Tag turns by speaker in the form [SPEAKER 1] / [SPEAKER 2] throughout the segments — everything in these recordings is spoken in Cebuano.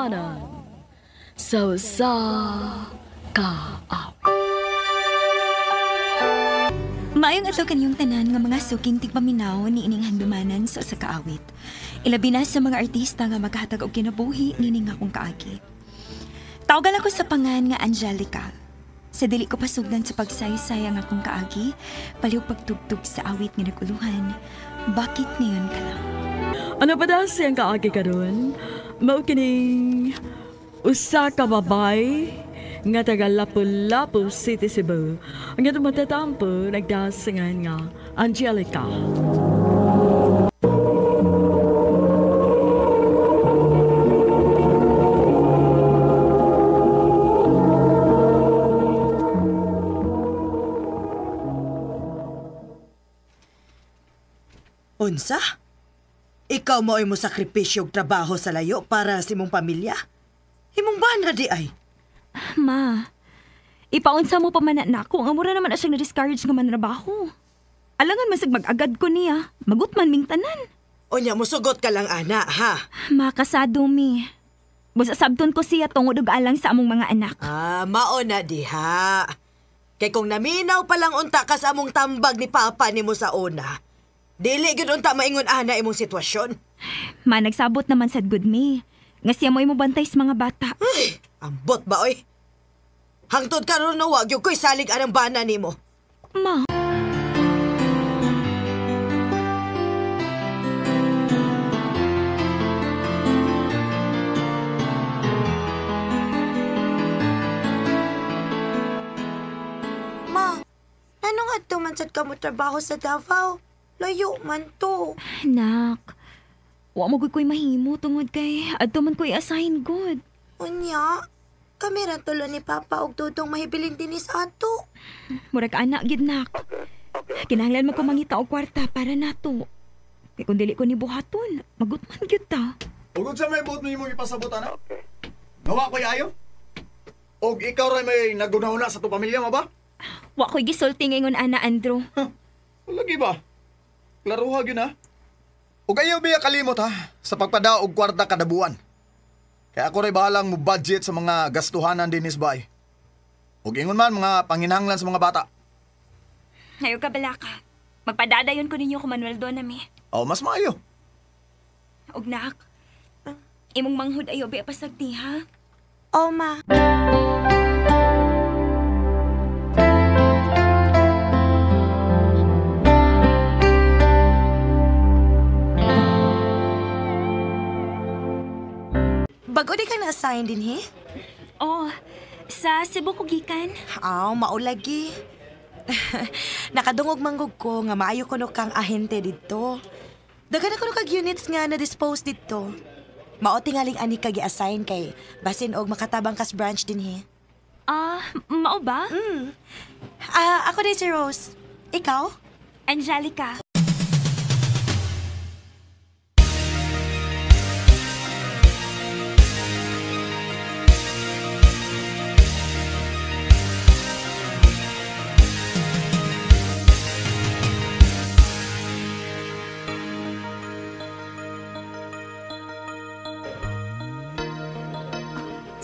[SPEAKER 1] handumanan sa usa ka awit.
[SPEAKER 2] Maayong adlaw kanyong tanan nga mga suking tigpaminaw ni ining handumanan sa usa ka awit. Ilabi na sa mga artista nga maghatag og kinabuhi nining akong kaagi. Tawagan ako sa pangan nga Angelica. Sa dili ko pasugdan sa pagsaysay ang akong kaagi, palihog pagtugtog sa awit nga naguluhan. Bakit ngayon ka lang?
[SPEAKER 1] Ano pa daw siyang kaagi karon? Mao kining usa ka babay nga taga Lapu-Lapu City, Cebu. Ang atong matatampo nagdasingan nga Angelica.
[SPEAKER 3] Unsa? Ikaw mo ay mo sakripisyo og trabaho sa layo para sa imong pamilya? Imong bana di ay?
[SPEAKER 2] Ma, ipaunsa mo pa man na nako nga mura naman na siyang na-discourage nga manrabaho. Alangan masag mag-agad ko niya, magutman ming tanan.
[SPEAKER 3] Unya, musugot ka lang, ana, ha?
[SPEAKER 2] Ma, kasado mi. Busa sabton ko siya tungod og alang sa among mga anak.
[SPEAKER 3] Ah, mao na diha. Kay kung naminaw pa lang unta ka sa among tambag ni Papa nimo sa una, dili gyud unta maingon ana imong sitwasyon.
[SPEAKER 2] Ma, nagsabot naman sad good me. Nga siya mo bantay sa mga bata.
[SPEAKER 3] Ay, ambot ba oy? Hangtod karon no wag gyud ko'y salig anang bana nimo.
[SPEAKER 2] Ma.
[SPEAKER 4] Ma, ano nga man sad ka mo trabaho sa Davao? Layo man to.
[SPEAKER 2] Nak, wa mo gud ko'y mahimo tungod kay adto man ko'y assign good.
[SPEAKER 4] Unya, kami ra tulo ni Papa og Dudong mahibilin dinhi sa ato.
[SPEAKER 2] Murag anak gid nak. Kinahanglan man ko mangita og kwarta para nato. Kay kung dili ko ni buhaton, magutman gyud ta.
[SPEAKER 5] Ug unsa may buot nimo ipasabot ana? Nawa ko'y ayo? Og ikaw ra may nagunahuna sa to pamilya mo ba?
[SPEAKER 2] Wa ko'y gisulti ngayon ana, Andrew.
[SPEAKER 5] Huh, lagi ba? Klaruha gyud ha. Ug ayaw biya kalimot ha sa pagpada og kwarta kada buwan. Kaya ako ray bahalang mo budget sa mga gastuhanan dinis bay. Ug ingon man mga panginahanglan sa mga bata.
[SPEAKER 2] Ayaw ka balaka. Magpadadayon ko ninyo kung Manuel do nami.
[SPEAKER 5] Oh, mas maayo.
[SPEAKER 2] Og nak, imong manghud ayo biya pasagti ha.
[SPEAKER 4] Oh, ma. Bago di ka na-assign din, he?
[SPEAKER 2] Oh, sa Cebu ko gikan.
[SPEAKER 4] Aw, maulagi. Nakadungog manggug ko nga maayo kuno kang ahente didto. Daghan na kuno kag units nga na-dispose didto. Mao tingaling ani ka gi-assign kay basin og makatabang kas branch din, he.
[SPEAKER 2] Ah, mao ba?
[SPEAKER 4] Mm. Ako din si Rose. Ikaw?
[SPEAKER 2] Angelica.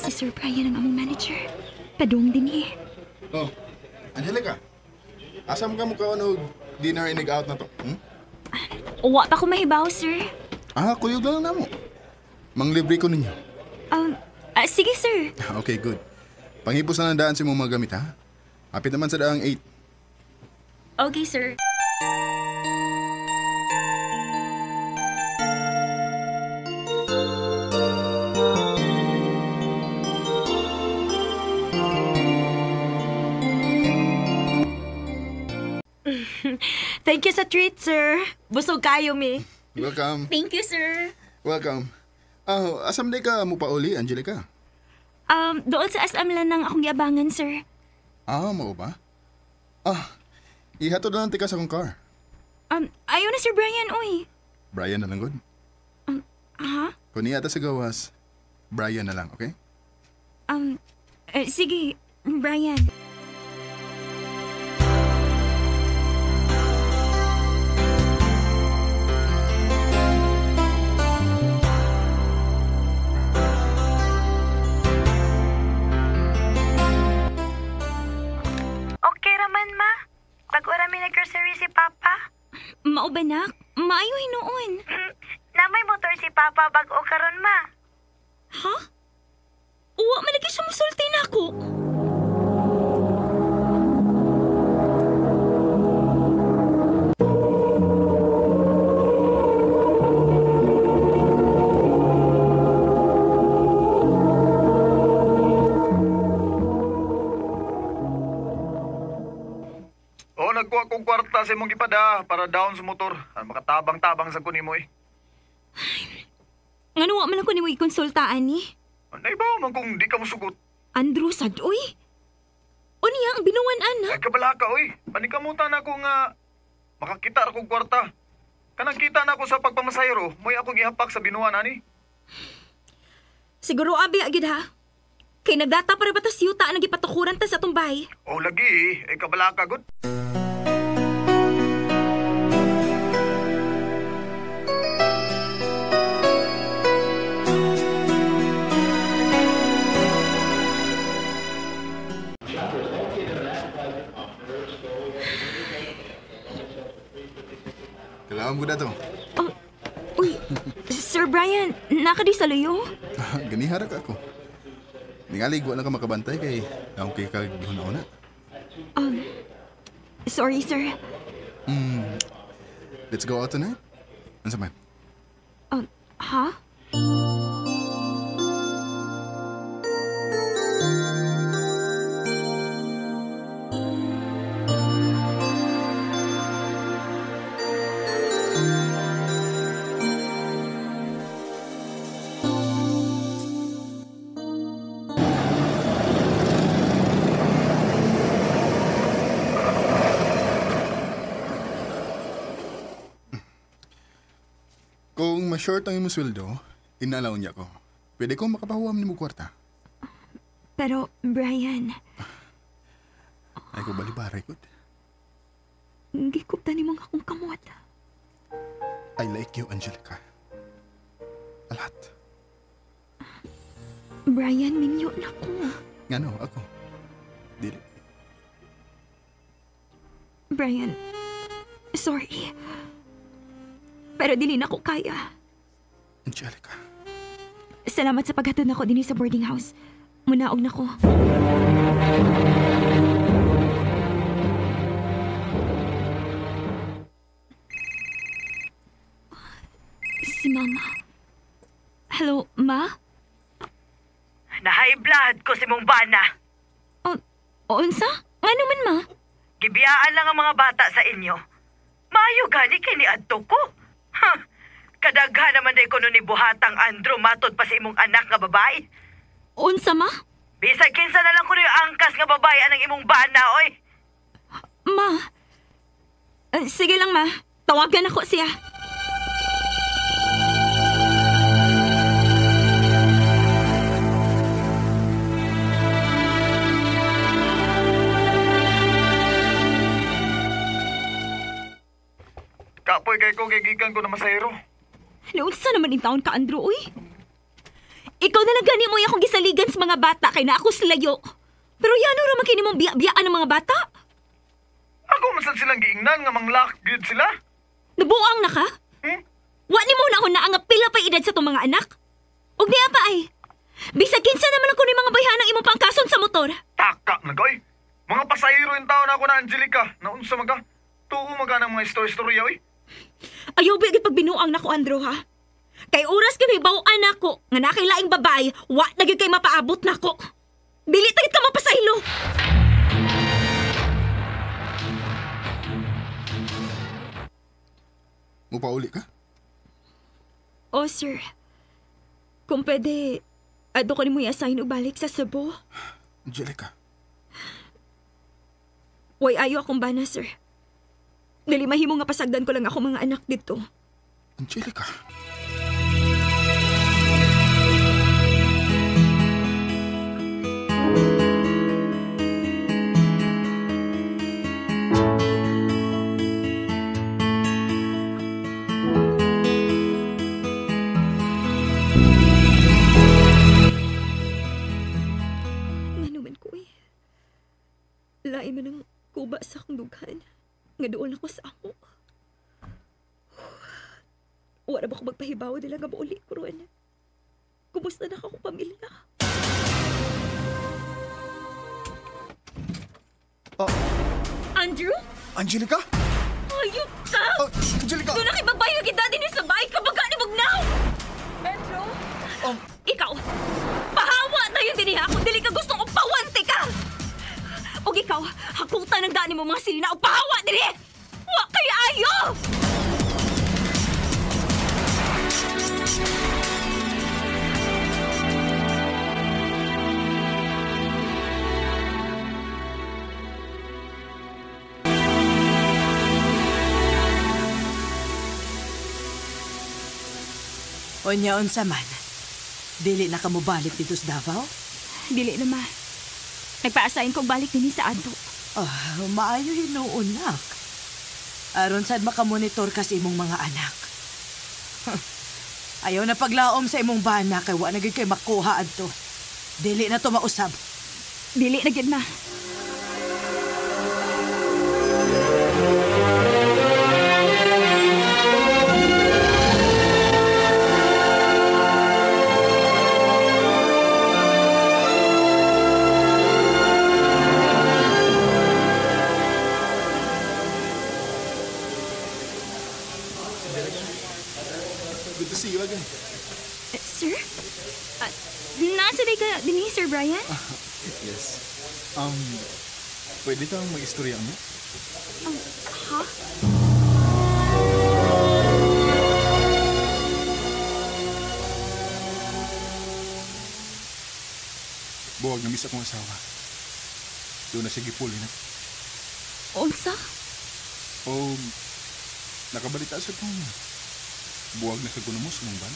[SPEAKER 2] Si Sir Brian ang among manager. Padung din eh.
[SPEAKER 6] Oh, Angelica. Asam ka mukha og dinner inig out na to? Hmm?
[SPEAKER 2] Wa pa ko mahibaw, sir.
[SPEAKER 6] Ah, kuyog lang namo. Manglibre ko ninyo.
[SPEAKER 2] Sige, sir.
[SPEAKER 6] Okay, good. Panghipos na ng daan sa imong mga gamit, ha? Hapit naman sa daang 8.
[SPEAKER 2] Okay, sir.
[SPEAKER 4] Thank you sa treat, sir. Busog kayo, mi.
[SPEAKER 6] Welcome.
[SPEAKER 2] Thank you, sir.
[SPEAKER 6] Welcome. Asam di ka mo pauli, Angelica?
[SPEAKER 2] Doon sa SM lang ng akong giabangan, sir.
[SPEAKER 6] Ah, mao ba? Ah, ihatod na lang tika sa akong car.
[SPEAKER 2] Ayaw na, Sir Brian, oy.
[SPEAKER 6] Brian na lang, good.
[SPEAKER 2] Ha?
[SPEAKER 6] Kung niya ata sa gawas, Brian na lang, okay?
[SPEAKER 2] Sige, Brian. Anak, maayo hinuon.
[SPEAKER 4] Namay motor si Papa bag-o karon, ma.
[SPEAKER 2] Ha? Uwa, malagi siya musulti na ako.
[SPEAKER 5] Oh, nagkuha kong kwarta sa imong gipada para down sa motor. Makatabang-tabang sa kunin mo eh.
[SPEAKER 2] Ngano wa man ako nimo ikonsultaan ni?
[SPEAKER 5] Naibaw man kung di ka musugot.
[SPEAKER 2] Andrew sad oy. Unya ang binuan ana.
[SPEAKER 5] Ay kabala ka oy. Panikamutan na ako nga makakita ra kog kwarta. Kanang kita na ako sa pagpamasahero, mo'y ako gihapak sa binuan ani.
[SPEAKER 2] Siguro abi agid ha. Kay nagdata para ba ta siyuta ang gipatukuran ta sa atong bahay.
[SPEAKER 5] Oh lagi eh, ay kabala ka gud.
[SPEAKER 6] Kailangan ko na to.
[SPEAKER 2] Oh, uy, Sir Brian, nakadi sa luyo?
[SPEAKER 6] Ganihara ka ako. Ningali, wa na ka makabantay kay naong kay kag gihuna-una.
[SPEAKER 2] Sorry, sir.
[SPEAKER 6] Let's go out tonight. Unsa man?
[SPEAKER 2] Ha?
[SPEAKER 6] Kung ma-short ang imong sweldo, inalaw niya ko. Pwede ko makapahuwam nimo kwarta.
[SPEAKER 2] Pero, Brian,
[SPEAKER 6] Ay ko balibaray gud.
[SPEAKER 2] gikupta nimo nga akong kamot.
[SPEAKER 6] I like you, Angelica. A lot.
[SPEAKER 2] Brian, minyo na ko.
[SPEAKER 6] Ngano, ako. Dili.
[SPEAKER 2] Brian, sorry. Pero dili na ko kaya.
[SPEAKER 6] Angelica.
[SPEAKER 2] Salamat sa paghatod nako dinhi sa boarding house. Munaog na ko. Si Mama. Hello, Ma?
[SPEAKER 3] Na-high blood ko si mong bana.
[SPEAKER 2] Oh, unsa? Ngano man, Ma?
[SPEAKER 3] Gibiyaan lang ang mga bata sa inyo. Maayo gani kay ni adto ko. Ha, kadaghan naman day kuno ni buhatang Andrew matod pa sa imong anak nga babae.
[SPEAKER 2] Unsa, Ma?
[SPEAKER 3] Bisag kinsa na lang kuno yung angkas nga babae anang imong bana, oy.
[SPEAKER 2] Ma. Sige lang, Ma. Tawagan ako siya.
[SPEAKER 5] Kapoy kay ko kay gikan ko na masahero.
[SPEAKER 2] Naunsa naman in taon ka, Andrew, uy? Ikaw na lang gani mo akong gisaligan sa mga bata kay na ako slayo. Pero yano ra man kini mong biya-biyaan ng mga bata?
[SPEAKER 5] Ako man sad silang giingnan nga manglak gyud sila.
[SPEAKER 2] Nabuang na ka?
[SPEAKER 5] Hmm?
[SPEAKER 2] Wa ni mo na ako na ang pila pa edad sa tong mga anak? Og niya pa ay. Bisag kinsa naman ako ni mga bayhanang imong pangkason sa motor.
[SPEAKER 5] Taka na koy. Mga pasahero yung tao na ako na Angelica. Naunsa man ka? Tuo man ka ng mga istorya-istorya oy.
[SPEAKER 2] Ayaw ba agad pagbinuang nako, Andrew, ha? Kay oras kay bawaan nako nga nakailaing babae, wa na gyud kay mapaabot nako. Dili tagit ka mapasaylo.
[SPEAKER 6] Mupauli ka?
[SPEAKER 2] Oh, sir. Kung pwede, adto ko nimo i-assign og balik sa Cebu.
[SPEAKER 6] Angelica.
[SPEAKER 2] Way ayo akong bana, sir. Dili mahimo nga pasagdan ko lang ako mga anak dito.
[SPEAKER 6] Angelica.
[SPEAKER 2] Nga naman ko eh. Lain man ang kuba sa akong dughan. Nga doon ako sa amo. Wala ba ko magpahibaw nila nga mauli ko ron? Kumusta na akong pamilya?
[SPEAKER 5] Oh.
[SPEAKER 2] Andrew?
[SPEAKER 5] Angelica?
[SPEAKER 2] Ayop ka!
[SPEAKER 5] Oh, Angelica!
[SPEAKER 2] Doon na kay babae nga daddy ni sa bahay kapag ka ni Bugnaw! Andrew? Ikaw! Pahawa tayo din ha kung dili ka gustong upawante ka! Og ikaw, hakutan ang dani mo mga sina o pahawa dili! Wa kay ayo!
[SPEAKER 3] Unya unsa man. Dili na ka mobalik dito sa Davao?
[SPEAKER 2] Dili na ma. Nagpa-assign kong balik dinhi sa Adto.
[SPEAKER 3] Ah, maayo hinuon, nak. Aron sad makamonitor ka sa imong mga anak. Ayaw na paglaom sa imong bana kay wa na gyud kay makuha adto. Dili na to mausab.
[SPEAKER 2] Dili na gyud ma.
[SPEAKER 6] Good to see you again.
[SPEAKER 2] Sir? Nasa day ka dinhi, Sir Brian?
[SPEAKER 6] Yes. Pwede tayong mag-istorya mo?
[SPEAKER 2] Ha?
[SPEAKER 6] Buwag na miss akong asawa. Doon na siya gipuli na.
[SPEAKER 2] Unsa?
[SPEAKER 6] O, nakabalita sa kong buwag na sa gunamos mong ban.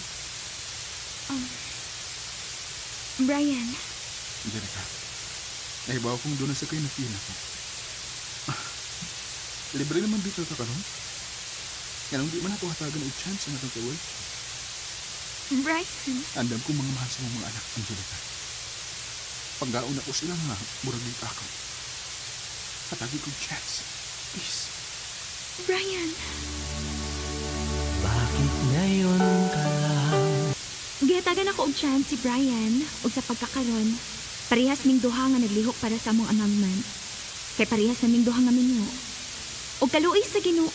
[SPEAKER 2] Brian.
[SPEAKER 6] Angelica, nahibaw kong doon na sa kayo na-feel ako. Libre naman dito ka karon. Nganong di man ako hatagan og chance ang atong kaway.
[SPEAKER 2] Brian.
[SPEAKER 6] Andam kong mga mahal sa mong mga anak, Angelica. Panggaon ako sila nga, murag di ako. Hatagi kong chance. Please.
[SPEAKER 2] Brian.
[SPEAKER 7] Bakit ngayon ka lang?
[SPEAKER 2] Gihatagan ako og chance si Brian ug sa pagkakaron, parehas ming duha nga naglihok para sa among annulment. Kay parehas na ming duha nga minyo. Og kaluoy sa Ginoo,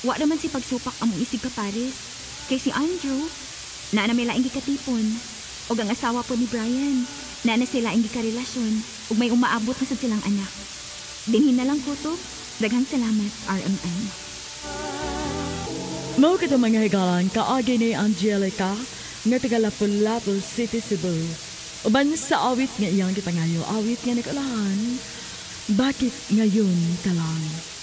[SPEAKER 2] wa raman si pagsupak among isig kapares. Kay si Andrew, naa na may laing gikatipon. Og ang asawa po ni Brian, naa na sila ang gikarelasyon ug may umaabot na sad silang anak. Dinhi na lang ko to. Daghang salamat, RMN.
[SPEAKER 1] Mao kato mga higalan, kaagi ni Angelica nga taga Lapu-Lapu City, Cebu. Uban sa awit nga iyang gipangayo, awit nga nag-ulahan, bakit ngayon ka lang?